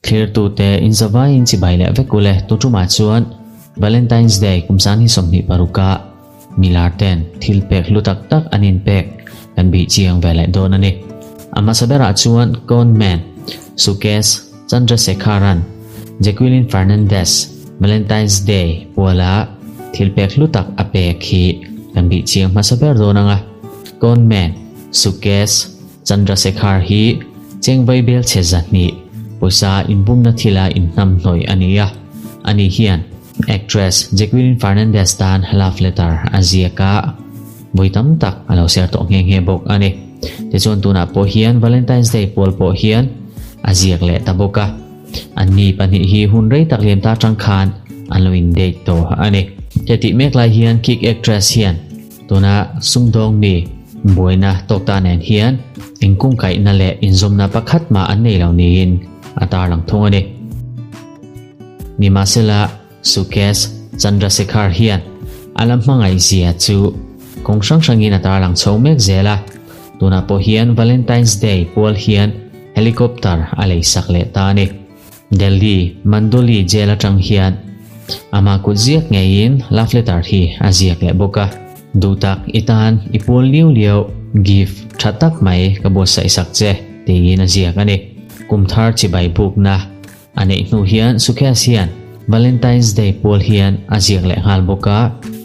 Thlirtute inzavaiin chibai leh vek ule tuṭumah chuan Valentine's Day kum san hi 26 ah milar ten thil pek hlu tak tak an inpek kan bih chiang ve leh dawn a ni. A hmasa berah chuan Con Man, Sukesh Chandrasekharan, Jacqueline Fernandez Valentine's Day puala thil pek hlu tak a pek hi kan bih chiang hmasa ber dawn ang a. Con Man, Sukesh Chandrasekhar hi chengvai bel chhe 200 pawisa inbumna thila inhnamhnawih a ni a. Ani hian actress Jacqueline Fernandez tan love letter a ziak a, vawi tam tak a lo share tawh nghe nghe bawk a ni. Tichuan tunah pawh hian Valentine's Day pual pawh hian a ziak leh ta bawk a. Anni pahnih hi hun rei tak liam ta atang khan an lo in date tawh a ni. Hetih mek lai hian Kick actress hian tuna sumdawng mi buaina tawk ta nen hian inkungkaihna leh inzawmna pakhat mah an nei lo niin a tarlang thung a ni. Nimahsela, Sukesh Chandrasekhar hian a la hmangaihzia chu kawng hrang hrangin a tarlang chho mek zel a, tunah pawh hian Valentine's Day pual hian helicopter a leisak leh ta a ni. Delhi Mandoli jail atang hian ama kut ziak ngeiin love letter hi a ziak leh bawk a, Duhtak i tan i pual liau liau gift tha tak mai ka buatsaih sak che tiin a ziak a ni. Kum thar chibai bukna A neih hnu hian Sukesh hian Valentine's Day pual hian a ziak leh nghal bawk a,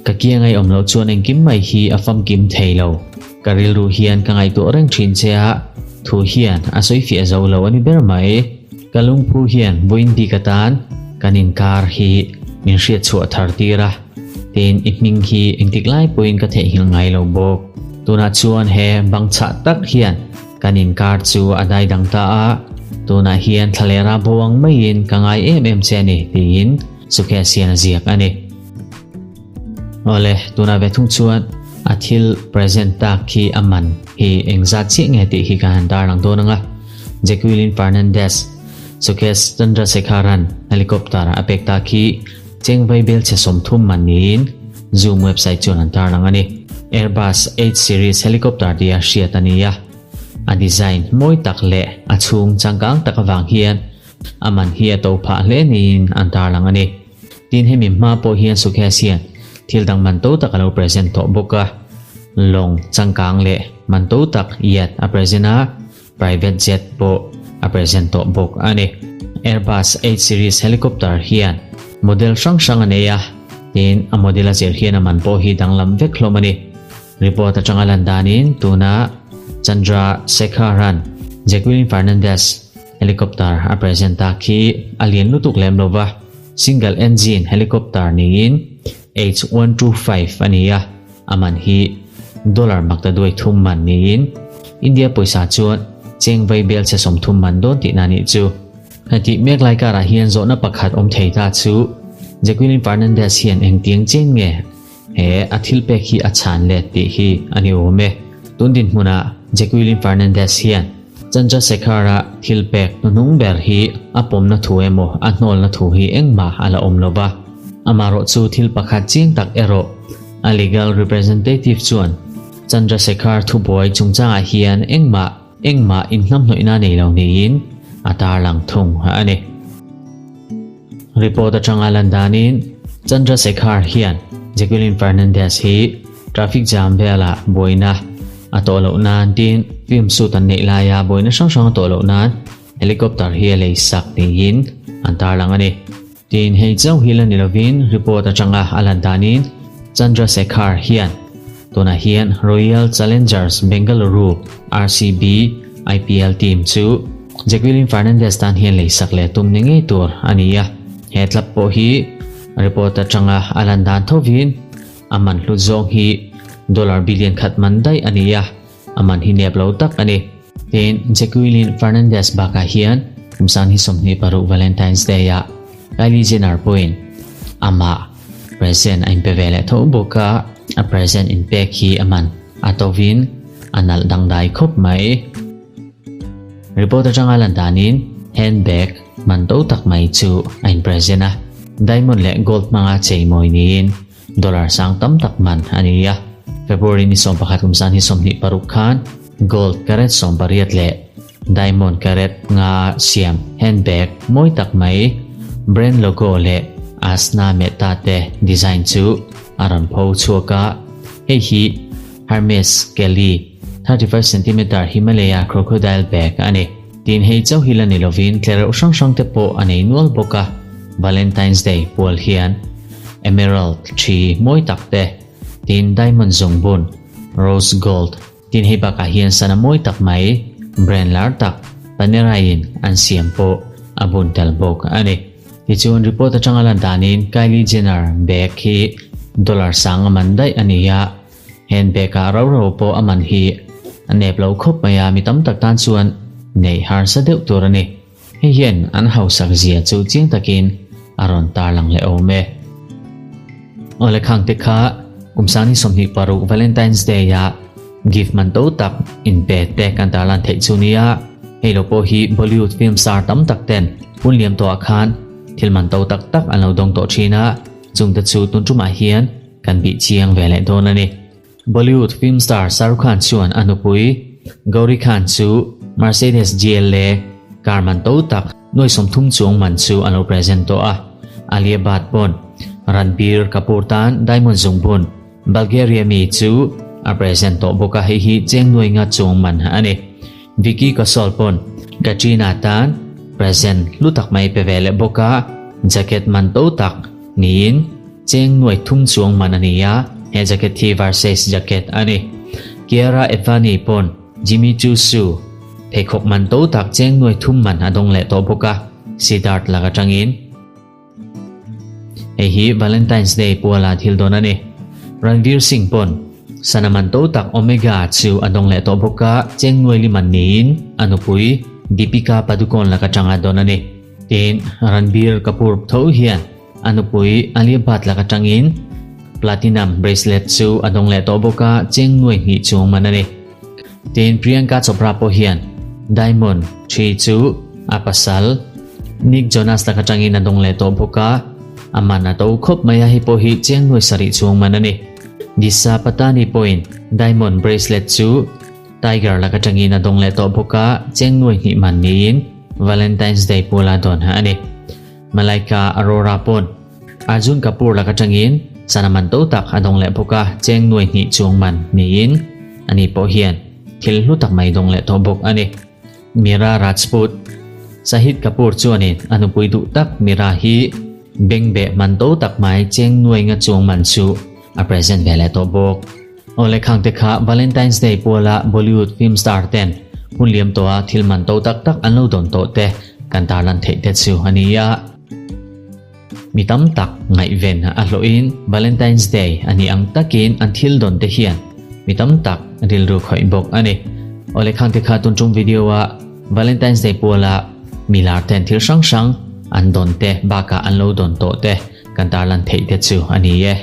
ka kiang ei awm loh chuan engkim mai hi a famkim thei lo. Ka rilru hian ka ngaihtuah reng thin che a, thu hian a sawi fiah zo lo a ni ber mai. Ka lungphu hian vawiin bik atan kan inkar hi min hriat chhuah thar tir a, tin i hming hi engtik lai pawhin ka theihnghilh ngai lo bawk. Tunah chuan he bang chhah tak hian Kan inkar chu a daidang ta a, tunah hian thlalera bo ang maiin ka ngai em em che a ni, tiin Sukesh hian a ziak a ni. Awle, tunah ve thung chuan a thil present tak khi a man hi engzat chiah nge tih khi ka han darlang dawn ang a, Jacqueline Fernandez, Sukesh Chandrasekharan helicopter a pek ta khi chengvai bel chhe 30 man niin Zoom website chuan an tarlang a ni. Airbus H series helicopter tia hriat a ni a, a design mawi tak leh a chhung changkang tak avang hian a man hi a to phah hle niin an tarlang a ni. Tin hemi hma pawh hian Sukesh hian thil dang man to tak a lo present tawh bawk a, lawng changkang leh man to tak yacht a present a, private jet pawh a present tawh bawk a ni. Airbus H series helicopter hian model hrang hrang a nei a, tin a model a zir hian a man pawh hi danglam vek hlawm a ni. Report atanga lan danin tuna Chandra Sekharan Jacqueline Fernandez helicopter a present tak hi a lian lutuk lem lova, single engine helicopter niin H125 a ni a. A man hi dollar maktaduai thum man niin India pawisa chuan cheng vai bel chhe 30 man dawn tihna nih chu. Hetih mek lai karah hian zawhna pakhat awm thei ta chu Jacqueline Fernandez hian engtiang chen nge he a thil pek hi a chhan let tih hi a ni awm e. Tun dinhmunah Jacqueline Fernandez hian Chandrasekhar-a thil pek hnuhnung ber hi a pawmna thu emaw a hnawlna thu hi engmah a la awm lova. Amaherawh chu thil pakhat chiang tak erawh a legal representative chuan Chandrasekhar thubuai chungchangah hian engmah engmah inhnamhnawihna nei lo niin a tarlang thung a ni. Report atanga lan danin Chandrasekhar hian Jacqueline Fernandez hi traffic jam velah buaina a tawh loh nan tin film shoot an neih laia buaina hrang hrang a tawh loh nan helicopter hi a lei sak niin an tarlang a ni. Tin hei chauh hi la ni lovin report atanga a lan danin Chandrasekhar hian tunah hian Royal Challengers Bengaluru, RCB, IPL team chu Jacqueline Fernandez tan hian lei sak leh tum ni ngei tur a ni a. He club pawh hi report atanga a lan dan thovin a man hlut zawng hi dollar billion khat man daih a ni a, a man hi nep lo tak a ni. Tin Jacqueline Fernandez bakah hian kum san hi 26 Valentine's Day ah Kylie Jenner pawhin amah present a inpe ve leh tho bawk a, a present inpek hi a man a tovin a nalh dangdai khawp mai. Report atanga lan danin handbag man to tak mai chu a in present a, diamond leh gold hmanga chei mawi niin dollar sang tam tak man a ni a. February ni 11 kum san hi 26 khan gold carat 18 leh. Diamond karat nga siam handbag mawi tak mai brand logo leh Asna Mehta te design chu a rawn pho chhuak a, hei hi Hermes Kelly 35 centimeter Himalaya crocodile bag a ni. Tin hei chauh hi la ni lovin tlereuh hrang hrang te pawh a nei nual bawk a, Valentine's Day pual hian emerald thi mawi tak te, tin diamond zungbun, rose gold, Tin hei bakah hian sana mawi tak mai brand lar tak Panerai in an siam pawh a bun tel bawk a ni. Tichuan report atanga lan danin Kylie Jenner bag hi dollar sang a man daih a ni a, hand bag ah rau rau pawh a man hi a nep lo khawp mai a, mi tam tak tan chuan neih harsa deuh tur a ni. Hei hian an hausak zia chu chiang takin a rawn tarlang leh awm e. Awle khang te kha kum sangni 26 Valentine's Day ah gift man to tak inpe te kan tarlan theih chu nia. Hei lo pawh hi Bollywood film star tam tak ten hun liam tawhah khan thil man to tak tak an lo dawng tawh thin a, chungte chu tun tumah hian kan bih chiang ve leh dawn a ni. Bollywood film star Shah Rukh Khan chuan a nupui Gauri Khan chu Mercedes GLA car man to tak nuai 30 chuang man chu a lo present tawh a. Alia Bhatt pawn Ranbir Kapoor tan diamond zungbun Bulgaria mi chu a present tawh bawk a, hei hi cheng nuai nga chuang man a ni. Vicky Kaushal pawn Katrina tan present hlu tak mai pe ve leh bawk a, jacket man to tak niin Cheng nuai thum chuang man a ni a, he jacket hi Versace jacket a ni. Kiara Advani pawn Jimmy Choo shoe pheikhawk man to tak cheng nuai thum man a dawng leh tawh bawk a, Siddharth lak atangin. Hei hi Valentine's Day puala thil dawn a ni. Ranveer Singh pawn sana man to tak Omega chu a dawng leh tawh bawk a, cheng nuai li man niin a nupui Deepika Padukone lak atanga dawn a ni. Tin, Ranbir Kapoor tho hian A nupui Alia Bhatt lak atangin Platinum bracelet chu a dawng leh tawh bawk a, cheng nuai hnih chuang man a ni. Tin, Priyanka Chopra pawh hian Diamond thi chu a pasal Nick Jonas lak atangin a dawng leh tawh bawk a, a man a to khawp mai a, hei pawh hi cheng nuai sarih chuang man a ni. Disha Patani pawhin Diamond bracelet chu Tiger lak atangin a dawng leh tawh bawk a, cheng nuai hnih man niin Valentine's Day puala dawn a ni. Malaika Arora pawn Arjun Kapoor lak atangin sana man to tak a dawng leh bawk a, cheng nuai hnih chuang man niin ani pawh hian thil hlu tak mai dawng leh tawh bawk a ni. Mira Rajput Shahid Kapoor chuanin a nupui duh tak Mira hi bengbeh man to tak mai cheng nuai nga chuang man chu a present ve leh tawh bawk. Awle khang te kha Valentine's Day puala Bollywood film star ten hun liam tawha thil man to tak tak an lo dawn tawh te kan tarlan theih te chu a ni a. Mi tam tak ngaihven a hlawhin Valentine's Day a nih ang takin an thil dawn te hian mi tam tak rilru khawih bawk a ni. Awle khang te kha tun tum video a Valentine's Day puala mi lar ten thil hrang hrang an dawn te bakah an lo dawn tawh te kan tarlan theih te chu a ni e.